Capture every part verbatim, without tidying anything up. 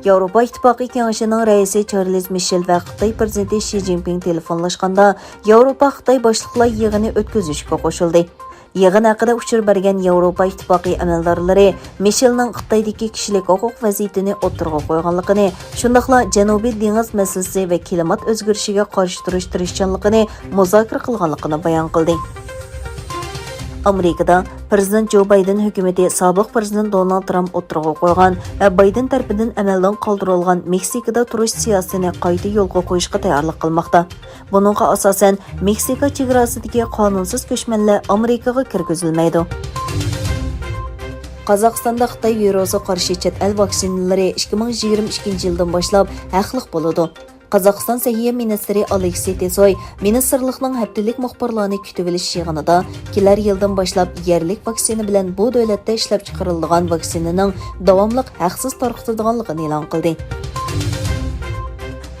ياۋروپا ئىتتىپاقى كېڭىشىنىڭ رەئىسى چارلىز مىشېل ۋە خىتاي پىرېزىدېنتى شى جىنپىڭ تېلېفونلاشقاندا، ياۋروپا خىتاي باشلىقلار يىغىنى ئۆتكۈزۈشكە قوشۇلدى. يىغىن ھەققىدە ئۇچۇر بەرگەن ياۋروپا ئىتتىپاقى ئەمەلدارلىرى مىشېلنىڭ خىتايدىكى كىشىلىك ھوقۇق ۋەزىيىتىنى ئوتتۇرىغا قويغانلىقىنى، شۇنداقلا جەنۇبىي دېڭىز مەسىلىسى ۋە كىلىمات ئۆزگىرىشىگە قارشى تۇرۇش تىرىشچانلىقىنى مۇزاكىرە قىلغانلىقىنى بايان قىلدى. ئامېرىكىدا پىرېزىدېنت جو بايدېن ھۆكۈمىتى سابىق پىرېزىدېنت دونالد ترامپ ئوتتۇرىغا قويغان ۋە بايدېن تەرىپىدىن ئەمەلدىن قالدۇرۇلغان مېكسىكىدا تۇرۇش سىياسىتىنى قايتا يولغا قويۇشقا تەييارلىق قىلماقتا. بۇنىڭغا ئاساسەن، مېكسىكا چېگراسىدىكى قانۇنسىز كۆچمەنلەر ئامېرىكىغا كىرگۈزۈلمەيدۇ. قازاقىستاندا خىتاي ۋىرۇسىغا قارشى چەت ئەل ۋاكسىنىلىرى ئىككى مىڭ يىگىرمە ئىككىنچى يىلدىن باشلاپ ھەقلىق بولىدۇ. قازاقىستان سەھىيە مىنىستىرى ئالېكسىي تېسوي مىنىستىرلىقنىڭ ھەپتىلىك مۇخبىرلارنى كۈتۈۋېلىش يىغىنىدا كېلەر يىلدىن باشلاپ يەرلىك ۋاكسىنا بىلەن بۇ دۆلەتتە ئىشلەپچىقىرىلىدىغان ۋاكسىنىنىڭ داۋاملىق ھەقسىز تارقىتىدىغانلىقىنى ئېلان قىلدى.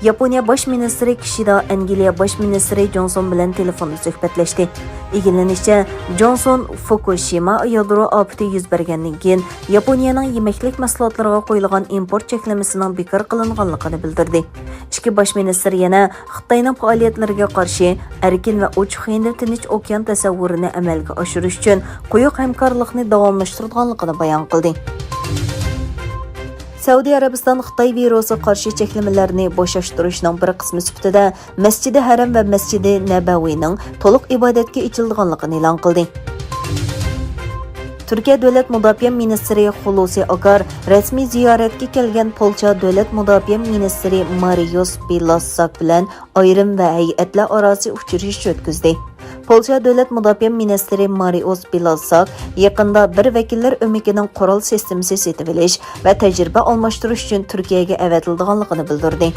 ياپونىيە باش مىنىستىرى كىشىدا ئەنگلىيە باش مىنىستىرى جونسون بىلەن تېلېفوندا سۆھبەتلەشتى. ئىگىلىنىشىچە، جونسون فۇكۇشىما يادرو ئاپىتى يۈز بەرگەندىن كېيىن، ياپونىيەنىڭ يېمەكلىك مەھسۇلاتلىرىغا قويۇلغان ئىمپورت چەكلىمىسىنىڭ بىكار قىلىنغانلىقىنى بىلدۈردى. ئىككى باش مىنىستىر يەنە خىتاينىڭ پائالىيەتلىرىگە قارشى ئەركىن ۋە ئوچۇق ھىندى تىنچ ئوكيان تەسەۋۋۇرىنى ئەمەلگە ئاشۇرۇش ئۈچۈن قويۇق ھەمكارلىقنى داۋاملاشتۇرىدىغانلىقىنى بايان قىلدى. سەئۇدى ئەرەبىستان خىتاي ۋىرۇسىغا قارشى چەكلىمىلەرنى بوشاشتۇرۇشنىڭ بىر قىسمى سۈپىتىدە مەسجىدى ھەرەم ۋە مەسجىدى نەبەۋىنىڭ تولۇق ئىبادەتكە ئېچىلىدىغانلىقىنى ئېلان قىلدى. تۈركىيە دۆلەت مۇداپىئە مىنىستىرى خۇلۇسى ئاكار رەسمىي زىيارەتكە كەلگەن پولشا دۆلەت مۇداپىئە مىنىستىرى مارىيۇس بىلاسساك بىلەن ئايرىم ۋە ھەيئەتلەر ئاراسى ئۇچرىشىش ئۆتكۈزدى. پولشا دۆلەت مۇداپىئە مىنىستىرى مارىئۇس بىلاساك يېقىندا بىر ۋەكىللەر ئۆمىكىنىڭ قورال سىستېمىسى سېتىۋېلىش ۋە تەجرىبە ئالماشتۇرۇش ئۈچۈن تۈركىيەگە ئەۋەتىلىدىغانلىقىنى بىلدۈردى.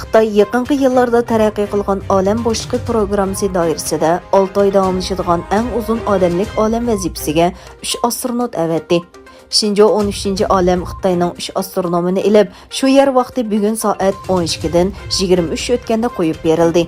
خىتاي يېقىنقى يىللاردا تەرەققىي قىلغان ئالەم بوشلۇقى پروگراممىسى دائىرىسىدە ئالتە ئاي داۋاملىشىدىغان ئەڭ ئۇزۇن ئادەملىك ئالەم ۋەزىپىسىگە ئۈچ ئاسترونوت ئەۋەتتى. شىنجو ئون ئۈچىنچى ئالەم خىتاينىڭ ئۈچ ئاسترونومىنى ئېلىپ، شۇ يەر ۋاقتى بۈگۈن سائەت ئون ئىككىدىن يىگىرمە ئۈچ ئۆتكەندە قويۇپ بېرىلدى.